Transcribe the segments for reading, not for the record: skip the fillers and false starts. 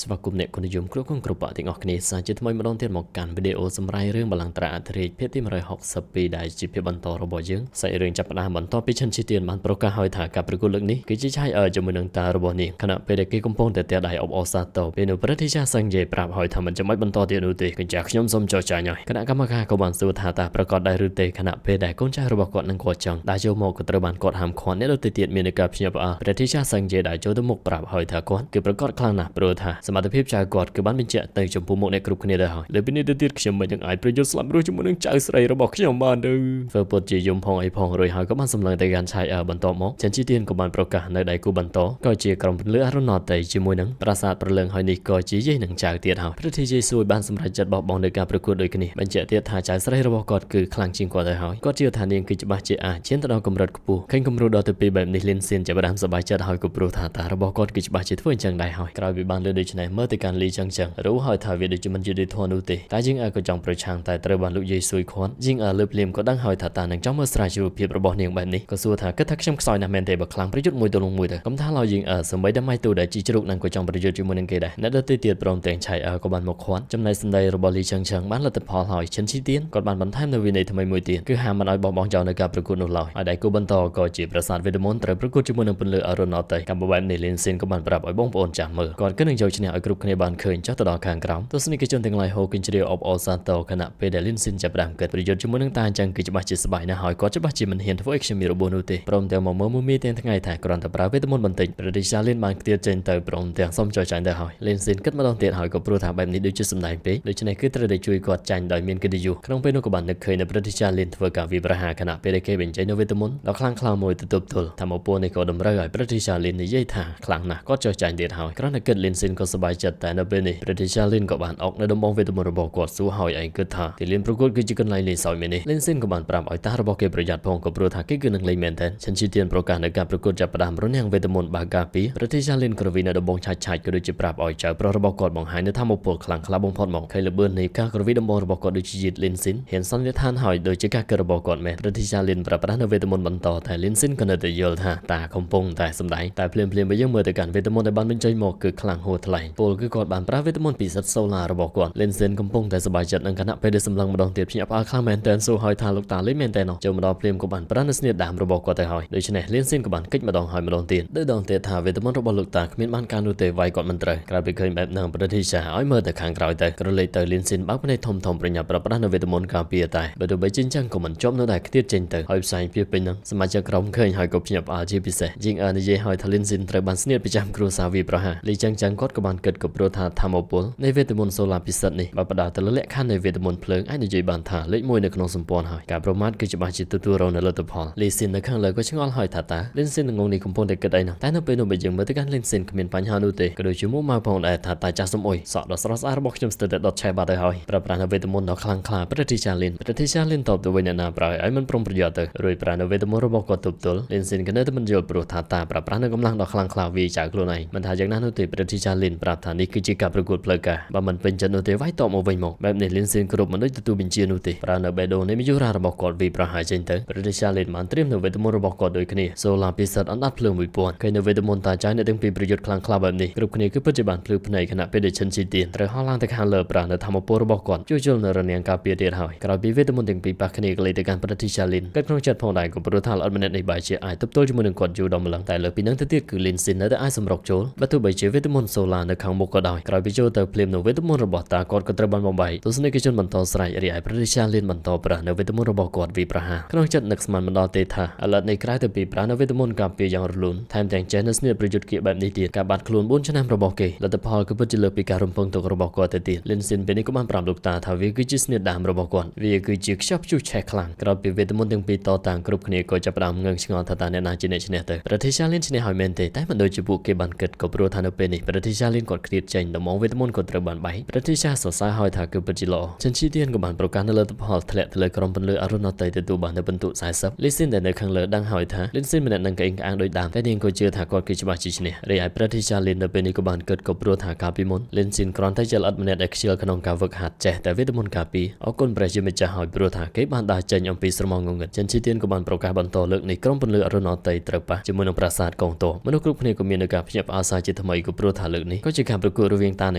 ស្វាគមន៍អ្នកគុណនិយមគ្រប់គងគ្រប់បកទាំងអស់គ្នាសាជាថ្មីម្ដងទៀតមកកាន់វីដេអូសម្រាប់រឿងបលាំងត្រាអធិរាជភាគទី162ដែលជាភាគបន្តរបស់យើងសាច់រឿងចាប់ផ្ដើមបន្ទាប់ពីឈិនជីទៀនបានប្រកាសឲ្យថាការប្រកួតលើកនេះគឺជាឆាយអើជាមួយនឹងតារបស់នាងខណៈពេលដែលគេកំពុងតែទះដៃអបអរសាទរពេលនោះព្រះធីចាសង្យេប្រាប់ឲ្យថាមិនចាំបាច់បន្តទៀតនោះទេកញ្ចាស់ខ្ញុំសូមចោះចាញ់ហើយគណៈកម្មការក៏បានសួរថាតើប្រកាសដែរឬទេខណៈពេលដែលកូនចៅរបស់គាត់នឹងគាត់ចង់ដើរចូលមកក៏ត្រូវបានគាត់ហាមឃាត់អ្នកដទៃទៀតមានការភ្ញាក់ផ្អើលព្រះធីចាសង្យេដែលចូលទៅមុខប្រាប់ឲ្យថាគាត់គឺប្រកាសខ្លាំងណាស់ព្រោះថាសមត្ថភាពចៅគាត់គឺបានបញ្ជាក់ទៅចំពោះមុខអ្នកគ្រប់គ្នាដែរហើយលើពីនេះទៅទៀតខ្ញុំមិននឹងអាចប្រយុទ្ធស្លាប់រស់ជាមួយនឹងចៅស្រីរបស់ខ្ញុំបានទេធ្វើពុតជាយំផងអីផងរួចហើយក៏បានសម្លឹងទៅកាន់ឆាយអើបន្ទាប់មកចិនជីទៀនក៏បានប្រកាសនៅដៃគូបន្តក៏ជាក្រុមពន្លឺអរុណតេជាមួយនឹងប្រាសាទប្រលឹងហើយនេះក៏ជាយាយនឹងចៅទៀតហើយព្រះធីយេស៊ូយបានសម្រេចចិត្តបោះបង់នៅការប្រកួតដូចគ្នាបញ្ជាក់ទៀតថាចៅស្រីរបស់គាត់គឺខ្លាំងជាងគាត់ទៅហើយគាត់ជឿថានាងគឺច្បាស់ជាអាចឈានទៅដល់កម្រិតខ្ពស់ឃើញគំរូដល់ទៅពីបែបនេះលៀនសៀនចាប់ផ្ដើមសប្បាយចិត្តហើយក៏ព្រោះថាតារបស់គាត់គឺច្បាស់ជាធ្វើអញ្ចឹងដែរហើយក្រោយពីបានលើដូច្នេះមើលទៅកាន់លីចឹងចឹងรู้ហើយថាវាដូចជាមិនយុត្តិធម៌នោះទេតែយើងអើក៏ចង់ប្រឆាំងតែត្រូវបានលោកយាយស៊ុយខាត់យើងអើលើភ្លាមក៏ដឹងហើយថាតានឹងចង់មើលស្រាវជ្រាវភាពរបស់នាងបែបនេះក៏សួរថាគិតថាខ្ញុំខ្សោយណាស់មែនទេបើខ្លាំងប្រយុទ្ធមួយទល់នឹងមួយទៅកុំថាឡើយយើងអើសម្បីតែម៉ៃទូដែលជីជ្រូកនឹងក៏ចង់ប្រយុទ្ធជាមួយនឹងគេដែរអ្នកដទៃទៀតព្រមទាំងឆៃអើក៏បានមកខាត់ចំណែកសម្ដីរបស់លីចឹងចឹងបានលទ្ធផលហើយឈិនជីទៀនគាត់បានបន្ថែមនៅវិន័យថ្មីមួយទៀតគឺហាមមិនឲ្យបោះបង់ចោលនៅការប្រកួតនោះឡើយហើយដៃគូបន្តក៏ជាប្រាសាទវេទមន្តត្រូវប្រកួតជាមួយនឹងពន្លឺអរុណតេកម្មបែបនេះលៀនស៊ីនក៏បានប្រាប់ឲ្យបងប្អូនចាំមើលគាត់គឺនឹងយកឈ្នះឲ្យគ្រប់គ្នាបានឃើញចុះទៅដល់ខាងក្រោមទស្សនិកជនទាំងឡាយហូរកញ្ជ្រៀវអបអរសាទរខណៈពេលដែលលៀនស៊ីនចាប់ផ្ដើមគិតប្រយុទ្ធជាមួយនឹងតាអញ្ចឹងគឺច្បាស់ជាស្បាយណាស់ហើយគាត់ច្បាស់ជាមិនហ៊ានធ្វើឲ្យខ្ញុំមានរបួសនោះទេព្រមទាំងមកមើលមួយមីទាំងថ្ងៃថាគ្រាន់តែប្រើវេទមន្តបន្តិចព្រះរាជាលៀនបានខ្ទាតចេញទៅព្រមទាំងសុំចុះចាញ់ទៅហើយលៀនស៊ីនគិតម្ដងទៀតហើយក៏ព្រោះថាបែបនេះដូចជាសម្ដែងពេកដូច្នេះគឺត្រូវតែជួយគាត់ចាញ់ដោយមានកិត្តិយសក្នុងពេលនោះក៏បាននឹកឃើញនៅព្រះរាជាលៀនធ្វើការវិប្រហាខណៈពេលដែលគេបញ្ចេញនៅវេទមន្តដ៏ខ្លាំងក្លាមួយទៅទប់ទល់ថាមកពួកនេះក៏តម្រូវឲ្យព្រះរាជាលៀននិយាយថាខ្លាំងណាស់គាត់ចុះចាញ់ទៀតហើយគ្រាន់តែគិតលៀនស៊ីនក៏សប្បាយចិត្តតែនៅពេលនេះព្រះរាជាលៀនក៏បានអុកនៅដំបងវេទមន្តរបស់គាត់សួរហើយឯងគិតថាទីលានប្រកួតគឺជាកន្លែងលេងសើចមែននេះលៀនស៊ីនក៏បានប្រាប់ឲ្យតារបស់គេប្រយ័ត្នផងក៏ព្រោះថាគេគឺនឹងលេងមែនទែនឈិនជីទៀនប្រកាសនៅការប្រកួតចាប់ផ្ដើមរនាំងវេទមន្តបាកាពីព្រះរាជាលៀនក្រវីនៅដំបងឆាច់ឆាច់ក៏ដូចជាប្រាប់ឲ្យចៅប្រុសរបស់គាត់បង្ហាញនៅធម៌ពលខ្លាំងក្លាបំផុតមកឃើញលបឿននៃការក្រវីដំបងរបស់គាត់ដូចជាយីតលៀនស៊ីនហ៊ានសន្និដ្ឋានហើយដូចជាការគិតរបស់គាត់មែនព្រះរាជាលៀនប្រាប់ប្រាស់នៅវេទមន្តបន្តតែលៀនស៊ីនក៏នៅតែយល់ថាតាកំពុងតែសម្ដែងតែភ្លាមភ្លាមបើយើងមើលទៅកាន់វេទមន្តដែលបានបញ្ចេញមកគឺខ្លាំងហួសថ្លៃពលគឺគាត់បានប្រើវេទមន្តពិសិដ្ឋសូឡារបស់គាត់លៀនស៊ីនកំពុងតែសប្បាយចិត្តនឹងគណៈពេលដែលសម្លឹងម្ដងទៀតភ្ញាក់ផ្អើលខ្លាំងមែនទែនសួរហើយថាលោកតាលេងមែនទែនចូលមកដល់ភ្លាមក៏បានប្រើនៅស្នៀតដើមរបស់គាត់ទៅហើយដូច្នេះលៀនស៊ីនក៏បានគេចម្ដងហើយម្ដងទៀតដូចដងទៀតថាវេទមន្តរបស់លោកតាគ្មានបានការនោះទេវាយគាត់មិនត្រូវក្រៅពីឃើញបែបហ្នឹងប្រតិសាឲ្យមើលទៅខាងក្រោយទៅក្រឡេកទៅលៀនស៊ីនបើកភ្នែកធំធំប្រញាប់ប្រើប្រាស់នៅវេទមន្តការពារតែបើទោះបីជាអញ្ចឹងក៏មិនជាប់នៅតែខ្ទាតចេញទៅហើយផ្សែងពីពេញហ្នឹងសមាជិកក្រុមឃើញហើយក៏ភ្ញាក់ផ្អើលជាពិសេសជាងអើនិយាយឲ្យថាលៀនស៊ីនត្រូវបានស្នៀតប្រចាំគ្រួសារវាប្រហាលីចឹងចឹងគាត់ក៏បានគិតក៏ព្រោះថាធម្មពលនៃវេទមន្តសូឡាពិសិដ្ឋនេះបើផ្ដោតទៅលើលក្ខខណ្ឌនៃវេទមន្តភ្លើងអាចនិយាយបានថាលេខ1នៅក្នុងសម្ព័ន្ធហើយការប្រមាថគឺច្បាស់ជាទទួលរងនៅលទ្ធផលលីស៊ីននៅខាងលើក៏ឆ្ងល់ហើយថាតើលីនស៊ីនងងនេះកំពុងតែគិតអីនោះតែនៅពេលនោះបើយើងមើលទៅកាន់លីនស៊ីនគ្មានបញ្ហានោះទេក៏ដូចជាមួម៉ៅផងដែរថាតាចាស់សំអុយសក់ដ៏ស្រស់ស្អាតរបស់ខ្ញុំស្ទើរតែដុតឆេះបាត់ទៅហើយប្រើប្រាស់នៅវេទមន្តដ៏ខ្លាំងក្លាព្រះធីចាលីនព្រះធីចាលីនតបទៅវិញអ្នកណាប្រើឲ្យមិនប្រុងប្រយ័ត្នទៅរួចប្រើនៅវេទមន្តរបស់គាត់ទប់ទល់លីនស៊ីនក៏នៅតែមិនយល់ព្រោះថាតាប្រើប្រាស់នៅកម្លាំងដ៏ខ្លាំងក្លាវាចៅខ្លួនឯងមិនថាយ៉ាងណានោះទេព្រះធីចាលីនប្រាប់ថានេះគឺជាការប្រកួតផ្លូវការបើមិនពេញចិត្តនោះទេវាយតបមកវិញមកបែបនេះលីនស៊ីនគ្រប់មិនដូចទទួលបញ្ជានោះទេប្រើនៅបេដូនៃមយុរារបស់គាត់វាប្រហារចេញទៅព្រះធីចាលីនបានត្រៀមនៅវេទមន្តរបស់គាត់ដូចគ្នាសូឡាពិសិដ្ឋអណ្ដាតភ្លើង1000ឃើញនៅវេទមន្តតាចៅអ្នកទាំងពីរប្រយុទ្ធខ្លាំងក្លាបែបនេះគ្រប់គ្នាគឺពិតជាបានភ្លឺភ្នែកខណៈពេលដែលឈិនជីទៀនត្រូវហោះឡើងទៅខាងលើប្រានៅធម្មពលរបស់គាត់ជួសជុលនៅរនាំងការពារទៀតហើយក្រោយពីវេទមន្តទាំងពីរប៉ះគ្នាក៏លេទៅកាន់ប្រតិសាលីនគាត់ក្នុងចិត្តផងដែរក៏ព្រោះថាល្អិតម្នាក់នេះបែរជាអាចទប់ទល់ជាមួយនឹងគាត់យូរដល់ម្លឹងតែលើពីនឹងទៅទៀតគឺលីនស៊ីននៅតែអាចសម្រុកចូលបើទោះបីជាវេទមន្តសូឡានៅខាងមុខក៏ដោយក្រោយពីចូលទៅភ្លាមនៅវេទមន្តរបស់តាគាត់ក៏ត្រូវបានបំបែកទស្សនិកជនបន្តស្រែករីឯប្រតិសាលីនបន្តប្រានៅវេទមន្តរបស់គាត់វីប្រហាក្នុងចិត្តនឹកស្មានមិនដល់ទេថាឥឡូវនេះក្រៅទៅពីប្រានៅវេទមន្តការពារយ៉ាងរលូនថែមទាំងចេះនៅស្នៀតប្រយុទ្ធគៀកបែបនេះទៀតការបាត់ខ្លួន4ឆ្នាំរបស់គេលទ្ធផលគឺពិតជាលើសពីការរំពឹងទុករបស់គាត់ទៅទៀតលិនស៊ីនពេលនេះក៏បានប្រាប់លោកតាថាវាគឺជាស្នៀតដើមរបស់គាត់វាគឺជាខ្ចប់ព្យុះឆេះខ្លាំងក្រោយពីវេទមន្តទាំងពីរតតាំងគ្រប់គ្នាក៏ចាប់ផ្ដើមងឹងឆ្ងល់ថាតើអ្នកណាជាអ្នកឈ្នះទៅប្រទេសសាលីនឈ្នះហើយមែនទេតែមិនដូចជាពួកគេបានគិតក៏ព្រោះថានៅពេលនេះប្រទេសសាលីនគាត់ឃ្លាតចេញដំងវេទមន្តក៏ត្រូវបានបែកប្រទេសសាសរសើរហើយថាគឺពិតជាល្អចិនជីទៀនក៏បានប្រកាសនៅលទ្ធផលធ្លាក់ទៅលើក្រុមពន្លឺអរុណតេទទួលបាននៅពិន្ទុ40លីស៊ីនដែលនៅខាងលើដឹងហើយថាលិនស៊ីនម្នាក់នឹងក្អេងក្អាងដូចដើមតែនាងក៏ជឿថាគាត់គឺច្បាស់ជាឈ្នះរីឯប្រទេសសាលីននៅពេលនេះក៏បានគិតក៏ព្រោះថាកាលពីមុនលិនស៊ីនគ្រាន់តែជាល្អិតម្នាក់ដែលខ្ជិលក្នុងការវឹកហាត់ចេះតែវេទមន្តការពារអរគុណព្រះជាម្ចាស់ហើយព្រោះថាគេបានដើរចេញអំពីស្រមោងងងឹតចិនជីទៀនក៏បានប្រកាសបន្តលើកនេះក្រុមពន្លឺអរុណតេត្រូវប៉ះជាមួយនឹងប្រាសាទកងទ័ពមនុស្សគ្រប់គ្នាក៏មាននៅការភ្ញាក់ផ្អើលសាជាថ្មីក៏ព្រោះថាលើកនេះ ក៏ជាការប្រកួតរវាងតាន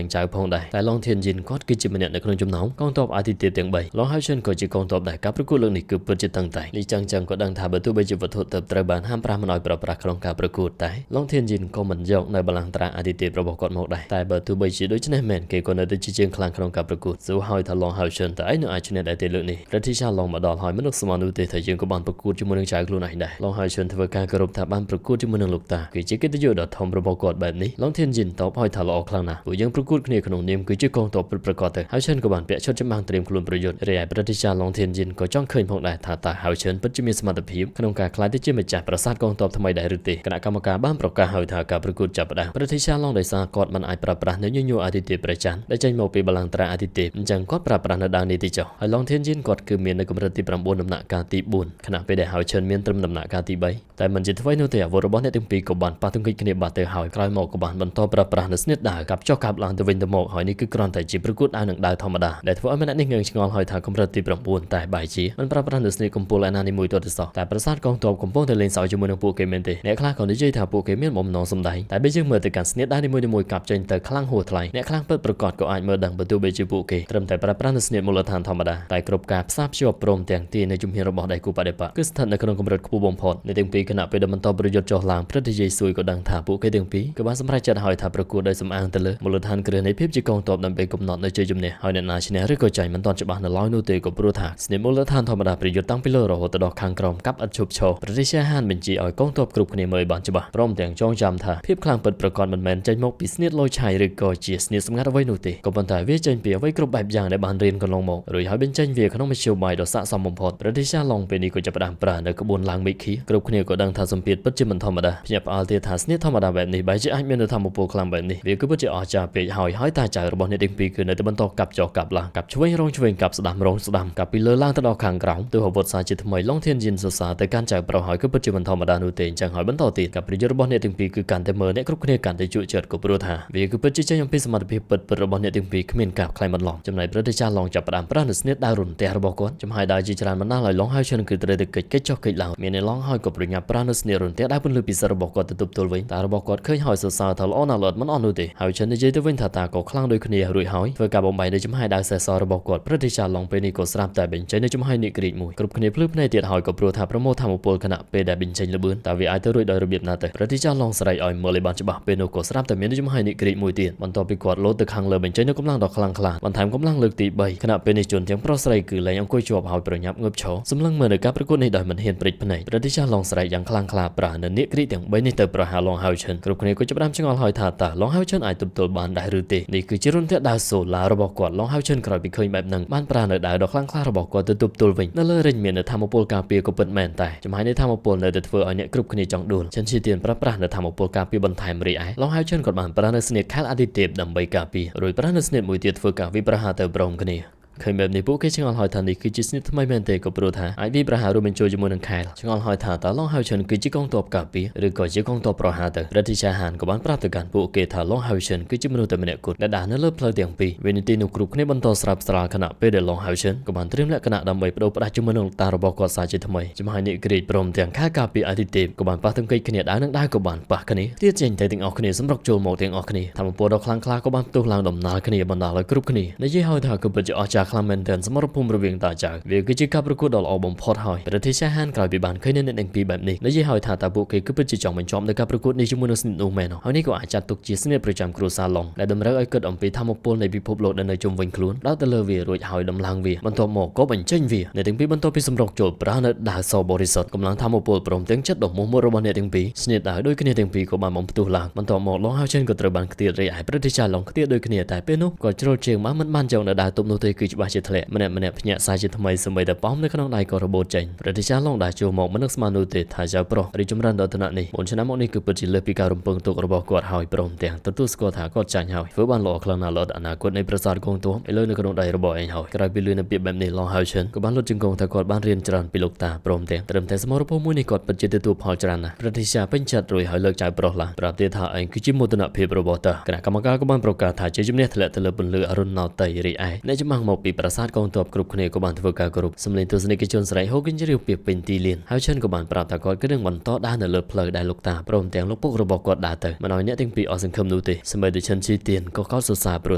ិងចៅផងដែរតែឡងធានយិនគាត់គឺជាម្នាក់នៅក្នុងចំណោមកងទ័ពអាទិទេពទាំង3ឡងហៅឈិនក៏ជាកងទ័ពដែរការប្រកួតលើកនេះគឺពិតជាតឹងតែងលីចឹងចឹងក៏ដឹងថាបើទោះបីជាវត្ថុទៅត្រូវបានហាមប្រាមមិនឲ្យប្រើប្រាស់ក្នុងការប្រកួតតែឡងធានយិនក៏មិនយកនៅបលាំងត្រាអាទិទេពរបស់គាត់មកដែរតែបើទោះបីជាដូច្នេះមែនគេក៏នៅតែជាជាងខ្លាំងក្នុងការប្រកួតសួរហើយថាឡងហៅឈិនតើឯងនៅអាចឈ្នះដែរទេលើកនេះប្រតិសាឡងមកដល់ហើយមនុស្សស្មាននោះទេថាយើងក៏បានប្រកួតជាមួយនឹងចៅខ្លួនឯងដែរឡងហៅឈិនធ្វើការគោរពថាបានប្រកួតជាមួយនឹងលោកតាគឺជាកិត្តិយសដ៏ធំរបស់គាត់បែបនេះឡងធានយិនតបហើយថាល្អខ្លាំងណាស់ពួកយើងប្រកួតគ្នាក្នុងនាមគឺជាកងទ័ពពិតប្រាកដទៅហៅឈិនក៏បានពាក់ឈុតចម្បាំងត្រៀមខ្លួនប្រយុទ្ធរីឯប្រតិសាឡងធានយិនក៏ចង់ឃើញផងដែរថាតើហៅឈិនពិតជាមានសមត្ថភាពក្នុងការក្លាយទៅជាម្ចាស់ប្រាសាទកងទ័ពថ្មីដែរឬទេគណៈកម្មការបានប្រកាសហើយថាការប្រកួតចាប់ផ្ដើមប្រតិសាឡងដោយសារគាត់មិនអាចប្រើប្រាស់នៅញញួរអាទិទេពព្រះច័ន្ទដែលចេញមកពីបលាំងត្រាអាទិទេពអញ្ចឹងគាត់ប្រើប្រាស់នៅដាវនេះទីចុះហើយឡងធានយិនគាត់គឺមាននៅកម្រិតទី9ដំណាក់កាលទី4ខណៈពេលដែលហៅឈិនមានត្រឹមដំណាក់កាលទី3តែមិនជាថ្មីនោះទេអាវុធរបស់អ្នកទាំងពីរក៏បានប៉ះទង្គិចគ្នាបាត់ទៅហើយក្រោយមកក៏បានបន្តប្រើប្រាស់នៅស្នៀតដាវកាប់ចុះកាប់ឡើងទៅវិញទៅមកហើយនេះគឺគ្រាន់តែជាប្រកួតដាវនឹងដាវធម្មតាដែលធ្វើឲ្យម្នាក់នេះងឿងឆ្ងល់ហើយថាកម្រិតទី9តែបែរជាមិនប្រើប្រាស់នៅស្នៀតកំពូលឯណានេះមួយទាល់តែសោះតែប្រាសាទកងទ័ពកំពុងតែលេងសើចជាមួយនឹងពួកគេមែនទេអ្នកខ្លះក៏និយាយថាពួកគេមានបំណងសម្ដែងតែបើយើងមើលទៅកាន់ស្នៀតដាវនីមួយៗកាប់ចេញទៅខ្លាំងហួសថ្លៃអ្នកខ្លាំងពិតប្រាកដក៏អាចមើលដឹងបើទោះបីជាពួកគេត្រឹមតែប្រើប្រាស់នៅស្នៀតមូលដ្ឋានធម្មតាតែគ្រប់ការផ្សារភ្ជាប់ព្រមទាំងទាញនៅជំហានរបស់ដៃគូបដិបកគឺស្ថិតនៅក្នុងកម្រិតខ្ពស់បំផុតនៅទាំងពីរខណៈពេលដែលបន្តប្រយុទ្ធចុះឡើងព្រឹទ្ធាយស៊ួយក៏ដឹងថាពួកគេទាំងពីរក៏បានសម្រេចចិត្តហើយថាប្រកួតដោយសំអាងទៅលើមូលដ្ឋានគ្រឹះនៃភាពជាកងទ័ពដើម្បីកំណត់នៅជ័យជំនះហើយអ្នកណាឈ្នះឬក៏ចាញ់មិនទាន់ច្បាស់នៅឡើយនោះទេក៏ព្រោះថាស្នៀតមូលដ្ឋានធម្មតាប្រយុទ្ធតាំងពីលើរហូតទៅដល់ខាងក្រោមកាប់ឥតឈប់ឈរប្រទេសហានបញ្ជាឲ្យកងទ័ពគ្រប់គ្នាមើលបានច្បាស់ព្រមទាំងចងចាំថាភាពខ្លាំងពិតប្រាកដមិនមែនចេញមកពីស្នៀតលយឆាយឬក៏ជាស្នៀតសម្ងាត់អ្វីនោះទេក៏ប៉ុន្តែវាចេញពីអ្វីគ្រប់បែបយ៉ាងដែលបានរៀនកន្លងមករួចហើយបញ្ចេញវាក្នុងមធ្យោបាយដ៏ស័ក្តិសមបំផុតប្រទេសឡុងពេលនេះក៏ចាប់ផ្ដើមប្រើនៅក្បួនឡើងមេឃីគ្រប់គ្នាក៏ដឹងថាសម្ពាធពិតជាមិនធម្មតាភ្ញាក់ផ្អើលទៀតថាស្នៀតធម្មតាបែបនេះបែរជាអាចមាននៅធម្មពលខ្លាំងបែបនេះវាគឺពិតជាអស្ចារ្យពេកហើយហើយតាចៅរបស់អ្នកទាំងពីរគឺនៅតែបន្តកាប់ចុះកាប់ឡើងកាប់ឆ្វេងរងឆ្វេងកាប់ស្ដាំរងស្ដាំកាប់ពីលើឡើងទៅដល់ខាងក្រោមទោះអាវុធសាជាថ្មីឡុងធានយិនសរសើរទៅកាន់ចៅប្រុសហើយគឺពិតជាមិនធម្មតានោះទេអញ្ចឹងហើយបន្តទៀតកាប់ប្រយុទ្ធរបស់អ្នកទាំងពីរគឺកាន់តែមើលអ្នកគ្រប់គ្នាកាន់តែជក់ចិត្តក៏ព្រោះថាវាគឺពិតជាចេញអំពីសមត្ថភាពពិតៗរបស់អ្នកទាំងពីរគ្មានការក្លែងបន្លំចំណែកប្រទេសចាស់ឡងចាប់ផ្ដើមប្រាស់នៅស្នៀតដាវរន្ទះរបស់គាត់ចំហាយដាវជាច្រើនបណ្ដាលឲ្យឡងហើយឈិនគឺត្រូវតែកិច្ចកិច្ចចុះកិច្ចឡើងមានអ្នកឡងហើយក៏ប្រញាប់ប្រាស់នៅស្នៀតរន្ទះដាវពន្លឺពិសេសរបស់គាត់ទៅទប់ទល់វិញតារបស់គាត់ឃើញហើយសរសើរថាល្អណាស់ល្អមិនអស់នោះទេហើយឈិននិយាយទៅវិញថាតាក៏ខ្លាំងដូចគ្នារួចហើយធ្វើការបំបែកនៅចំហាយដាវសេះសរបស់គាត់ប្រទេសចាស់ឡងពេលនេះក៏ស្រាប់តែបញ្ចេញនៅចំហាយនេះក្រីកមួយគ្រប់គ្នាភ្លឺភ្នែកទៀតហើយក៏ព្រោះថាប្រមូលធម្មពលខណៈពេលដែលបញ្ចេញលបឿនតើវាអាចទៅរួចដោយរបៀបណាទៅប្រទេសចាស់ឡងស្រែកឲ្យមើលឲ្យបានច្បាស់ពេលនោះក៏ស្រាប់តែមានចំហាយនេះក្រីកមួយទៀតបន្ទាប់ពីគាត់លោតទៅខាងលើបញ្ចេញនៅកម្លាំងដ៏ខ្លាំងក្លាបន្ថែមកម្លាំងលើកទី3ខណៈពេលនេះជនទាំងប្រុសស្រីគឺលែងអង្គុយជាប់ហើយប្រញាប់ងើបឈរសម្លឹងមើលនៅការប្រកួតនេះដោយមិនហ៊ានព្រិចភ្នែកប្រទេសចាស់ឡងស្រែកយ៉ាងខ្លាំងក្លាប្រានៅនាគគ្រីកទាំង3នេះទៅប្រហារឡងហៅឈិនគ្រប់គ្នាក៏ចាប់ផ្ដើមឆ្ងល់ហើយថាតើឡងហៅឈិនអាចទប់ទល់បានដែរឬទេនេះគឺជារន្ទះដាវសូឡារបស់គាត់ឡងហៅឈិនក្រោយពីឃើញបែបហ្នឹងបានប្រានៅដាវដ៏ខ្លាំងក្លារបស់គាត់ទៅទប់ទល់វិញនៅលើរិញមាននៅធម្មពលការពារក៏ពិតមែនតែចំហាយនៃធម្មពលនៅតែធ្វើឲ្យអ្នកគ្រប់គ្នាចង់ដួលឈិនជាទៀនប្រើប្រាស់នៅធម្មពលការពារបន្ថែមរីឯឡងហៅឈិនគាត់បានប្រើនៅស្នៀតខែលអាទិទេពដើម្បីការពាររួចប្រើនៅស្នៀតមួយទៀតធ្វើការវិប្រហារទៅព្រមគ្នាឃើញបែបនេះពួកគេឆ្ងល់ហើយថានេះគឺជាស្នៀតថ្មីមែនទេក៏ព្រោះថាអាចវាប្រហាររួមបញ្ចូលជាមួយនឹងខែលឆ្ងល់ហើយថាតើឡងហៅឈិនគឺជាកងទ័ពការពារឬក៏ជាកងទ័ពប្រហារទៅរដ្ឋិចាហានក៏បានប្រាប់ទៅកាន់ពួកគេថាឡងហៅឈិនគឺជាមនុស្សតែម្នាក់គត់ដែលដើរនៅលើផ្លូវទាំងពីរវិនាទីនោះគ្រប់គ្នាបន្តស្រាប់ស្រាលខណៈពេលដែលឡងហៅឈិនក៏បានត្រៀមលក្ខណៈដើម្បីបដូរផ្ដាស់ជាមួយនឹងតារបស់គាត់សាជាថ្មីចំហាយនេះក្រីកព្រមទាំងខែលការពារអាទិទេពក៏បានប៉ះទង្គិចគ្នាដើរនឹងដើរក៏បានប៉ះគ្នាទៀតចេញទៅទាំងអស់គ្នាសម្រុកចូលមកទាំងអស់គ្នាធម្មពលដ៏ខ្លាំងក្លាក៏បានផ្ទុះឡើងដំណើរគ្នាបណ្ដាលឲ្យគ្រប់គ្នានិយាយហើយថាគឺពិតជាអស្ចារ្យខ្លាំងមែនទែនសមរភូមិរវាងតាចៅវាគឺជាការប្រកួតដ៏ល្អបំផុតហើយប្រទេសសាហានក្រោយពីបានឃើញអ្នកទាំងពីរបែបនេះនិយាយហើយថាតើពួកគេគឺពិតជាចង់បញ្ចប់នៅការប្រកួតនេះជាមួយនឹងស្នៀតនោះមែនហើយនេះក៏អាចចាត់ទុកជាស្នៀតប្រចាំគ្រួសារឡុងដែលតម្រូវឲ្យគិតអំពីធម្មពលនៃពិភពលោកដែលនៅជុំវិញខ្លួនដោតទៅលើវារួចហើយដំឡើងវាបន្ទាប់មកក៏បញ្ចេញវាអ្នកទាំងពីរបន្ទាប់ពីសម្រុកចូលប្រើនៅដាវសបរិសុទ្ធកម្លាំងធម្មពលព្រមទាំងចិត្តដ៏មោះមុតរបស់អ្នកទាំងពីរស្នៀតដាវដូចគ្នាទាំងពីរក៏បានបំផ្ទុះឡើងបន្ទាប់មកឡុងហើយចិនក៏ត្រូវបានខ្ទាតរីឯប្រទេសចាឡុងខ្ទាតដូចគ្នាតែពេលនោះក៏ជ្រុលជើងមកមិនបានចង់នៅដាវទប់នោះទេគឺច្បាស់ជាធ្លាក់ម្នាក់ម្នាក់ភ្ញាក់សាជាថ្មីសម្បីតែប៉ោមនៅក្នុងដៃក៏របូតចេញប្រទេសចាឡុងដែលចូលមកមិននឹកស្មាននោះទេថាចៅប្រុសរីចម្រើនដល់ឋានៈនេះ4ឆ្នាំមកនេះគឺពិតជាលើសពីការរំពឹងទុករបស់គាត់ហើយព្រមទាំងទទួលស្គាល់ថាគាត់ចាញ់ហើយធ្វើបានល្អខ្លាំងណាស់ល្អអនាគតនៃប្រាសាទកងទ័ពឥឡូវនៅក្នុងដៃរបស់ឯងហើយក្រោយពីលឺនៅពាក្យបែបនេះឡងហៅឈិនក៏បានលុតជង្គង់ថាគាត់បានរៀនច្រើនពីលោកតាព្រមទាំងត្រឹមតែសមរភូមិមួយនេះគាត់ពិតជាទទួលផលច្រើនណាស់ប្រទេសចាពេញចិត្តរួចហើយលើកចៅប្រុសឡើងប្រាប់ទៀតថាឯងគឺជាមោទនភាពរបស់តាគណៈកម្មការក៏បានប្រកាសថាជាជំនះធ្លាក់ទៅលើពន្លឺអរុណណោតីរីឯអ្នកចម្បាំងមក ពីប្រាសាទកងទ័ពគ្រប់គ្នាក៏បានធ្វើការគោរពសម្លេងទស្សនិកជនស្រែកហូកញ្ជ្រៀវពីពេញទីលានហើយឈិនក៏បានប្រាប់ថាគាត់គឺនឹងបន្តដើរនៅលើផ្លូវដែលលោកតាព្រមទាំងលោកពុករបស់គាត់ដើរទៅមិនឲ្យអ្នកទាំងពីរអស់សង្ឃឹមនោះទេសម្បីតែឈិនជីទៀនក៏កោតសរសើរព្រោះ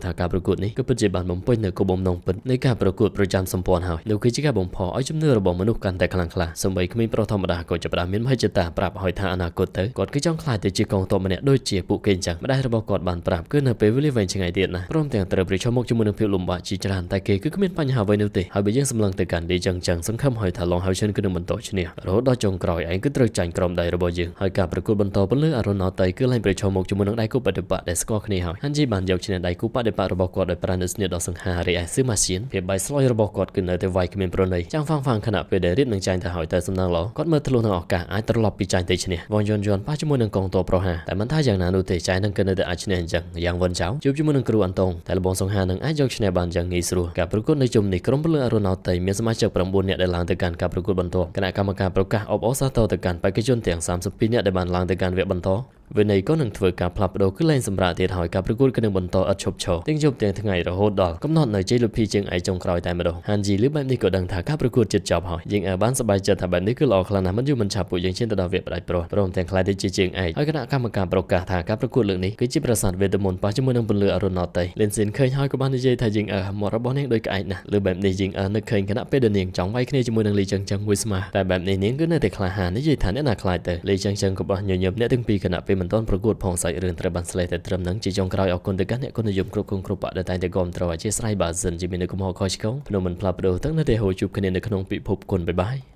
ថាការប្រកួតនេះគឺពិតជាបានបំពេញនៅគោលបំណងពិតនៃការប្រកួតប្រចាំសម្ព័ន្ធហើយនោះគឺជាការបំផុសឲ្យជំនឿរបស់មនុស្សកាន់តែខ្លាំងក្លាសម្បីក្មេងប្រុសធម្មតាក៏ចាប់ផ្ដើមមានមហិច្ឆតាប្រាប់ឲ្យថាអនាគតទៅគាត់គឺចង់ក្លាយទៅជាកងទ័ពម្នាក់ដូចជាពួកគេអញ្ចឹងម្ដាយរបស់គាត់បានប្រាប់គឺនៅពេលវេលាវែងឆ្ងាយទៀតណាព្រមទាំងត្រូវប្រឈមមុខជាមួយនឹងភាពលំបាកជាច្រើនតែគេគឺគ្មានបញ្ហាអ្វីនោះទេហើយបើយើងសម្លឹងទៅកាន់លីចឹងចឹងសង្ឃឹមហើយថាឡងហើយឈិនគឺនឹងបន្តឈ្នះរហូតដល់ចុងក្រោយឯងគឺត្រូវចាញ់ក្រុមដៃរបស់យើងហើយការប្រកួតបន្តពន្លឺអរុណោតីគឺឡើងប្រឈមមុខជាមួយនឹងដៃគូបដិបកដែលស្គាល់គ្នាហើយហាន់ជីបានយកឈ្នះដៃគូបដិបករបស់គាត់ដោយប្រើនូវស្នៀតដ៏សង្ហារីឯស៊ឺម៉ាសៀនភាពបាយស្លុយរបស់គាត់គឺនៅតែវាយគ្មានប្រណីចាំងហ្វាងហ្វាងខណៈពេលដែលរៀបនឹងចាញ់ទៅហើយតែសំណាងល្អគាត់មើលធ្លុះនឹងឱកាសអាចត្រឡប់ពីចាញ់ទៅឈ្នះវងយន់យន់ប៉ះជាមួយនឹងកងទ័ពប្រហាតែមិនថាយ៉ាងណានោះទេចាញ់នឹងគឺនៅតែអាចឈ្នះអញ្ចឹងយ៉ាងវិនចៅជួបជាមួយនឹងគ្រូអាន់តុងតែលបងសង្ហានឹងអាចយកឈ្នះបានយ៉ាងងាយស្រួលការប្រកួតនៅជុំនេះក្រុមពលអរុណោតីមានសមាជិក9នាក់ដែលឡើងទៅកាន់ការប្រកួតបន្តគណៈកម្មការប្រកាសអបអរសាទរទៅកាន់បេក្ខជនទាំង32នាក់ដែលបានឡើងទៅកាន់វគ្គបន្តវិន័យក៏នឹងធ្វើការផ្លាស់ប្ដូរគឺលែងសម្រាប់ទៀតហើយការប្រកួតក៏នឹងបន្តឥតឈប់ឈរទាំងយប់ទាំងថ្ងៃរហូតដល់កំណត់នៅជ័យលាភីជើងឯកចុងក្រោយតែម្ដងហានជីលឺបែបនេះក៏ដឹងថាការប្រកួតជិតចប់ហើយយើងបានសប្បាយចិត្តថាបែបនេះគឺល្អខ្លាំងណាស់មិនយូរមិនឆាប់ពួកយើងឈានទៅដល់វគ្គផ្ដាច់ព្រោះព្រមទាំងក្លាយទៅជាជើងឯកហើយគណៈកម្មការប្រកាសថាការប្រកួតលើកនេះគឺជាប្រាសាទវេទមន្តប៉ះជាមួយនឹងពន្លឺអរុណោតីលិនស៊ីនឃើញហើយក៏បាននិយាយថាយើងមាត់របស់នាងដូចក្អែកណាស់លើបែបនេះយើងនឹកឃើញគណៈពេលដែលនាងចង់វាយគ្នាជាមួយនឹងលីចឹងចឹងមួយស្មាតែបែបនេះនាងគឺនៅតែក្លាហាននិយាយថាអ្នកណាខ្លាចទៅលីចឹងចឹងក៏បោះញញឹមអ្នកទាំងពីរគណៈពេលមិនទាន់ប្រកួតផងសាច់រឿងត្រូវបានស្លេះតែត្រឹមនឹងជាចុងក្រោយអរគុណទៅកាន់អ្នកគុណនិយមគ្រប់គងគ្រប់បកដែលតែងតែគាំទ្រអធិស្ឋានបើសិនជាមាននៅកំហុសខុសឆ្គងភ្នំមិនផ្លាស់ប្ដូរទាំងនៅតែហូរជួបគ្នានៅក្នុងពិភពគុណបាយបាយ។